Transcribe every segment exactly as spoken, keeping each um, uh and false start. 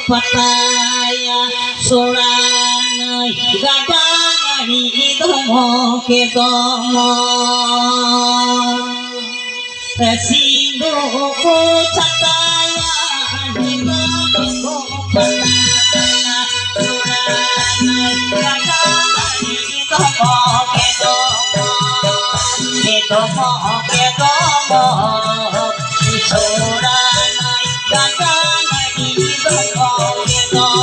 ᱯᱟᱛᱟᱭᱟ ᱥᱚᱲᱟ ᱱᱟᱹᱭ ᱜᱟᱰᱟ ᱱᱟᱹᱲᱤ ᱫᱚᱢᱚ ᱠᱮ ᱫᱚᱢᱚ᱾ ᱥᱤᱸᱫᱩ ᱠᱚ ᱪᱷᱟᱛᱟᱭᱟ ᱧᱤᱫᱟᱹ ᱠᱚ ᱯᱟᱛᱟᱭᱟ ᱥᱚᱲᱟ ᱱᱟᱹᱭ ᱜᱟᱰᱟ ᱱᱟᱹᱲᱤ ᱫᱚᱢᱚ ᱠᱮ ᱫᱚᱢᱚ, ᱠᱮ ᱫᱚᱢᱚ, ᱠᱮ ᱫᱚᱢᱚ, ᱥᱚᱲᱟ ᱱᱟᱹᱭ ᱜᱟᱰᱟ ᱱᱟᱹᱲᱤ ᱫᱚᱢᱚ ᱠᱮ ᱫᱚᱢᱚ᱾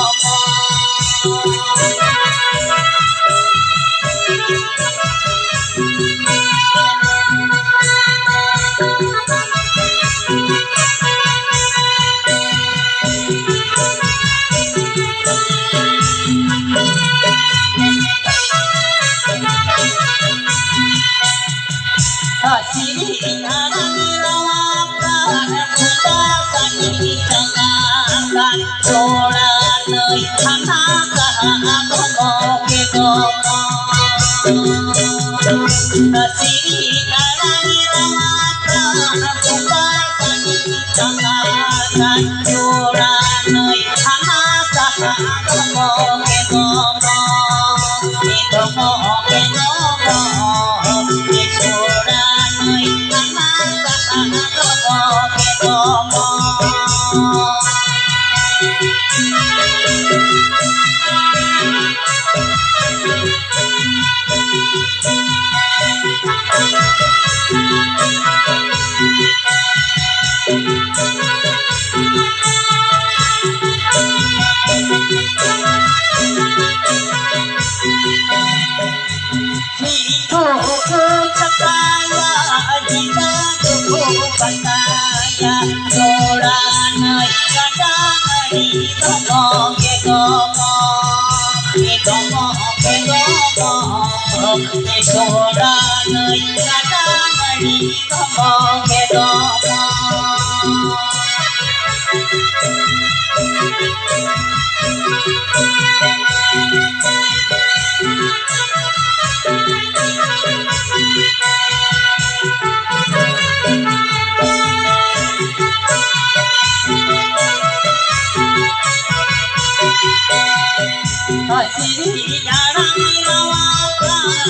ᱛᱤᱨᱤ ᱟᱲᱟᱝ ᱨᱟᱣᱟ ᱠᱟᱱ,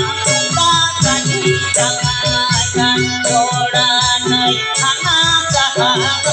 ᱵᱟᱠᱟᱱᱤ ᱡᱟᱶᱟᱭ ᱠᱟᱱ, ᱡᱚᱲᱟ ᱱᱟᱹᱭ ᱦᱟᱱᱟ ᱥᱟᱦᱟ᱾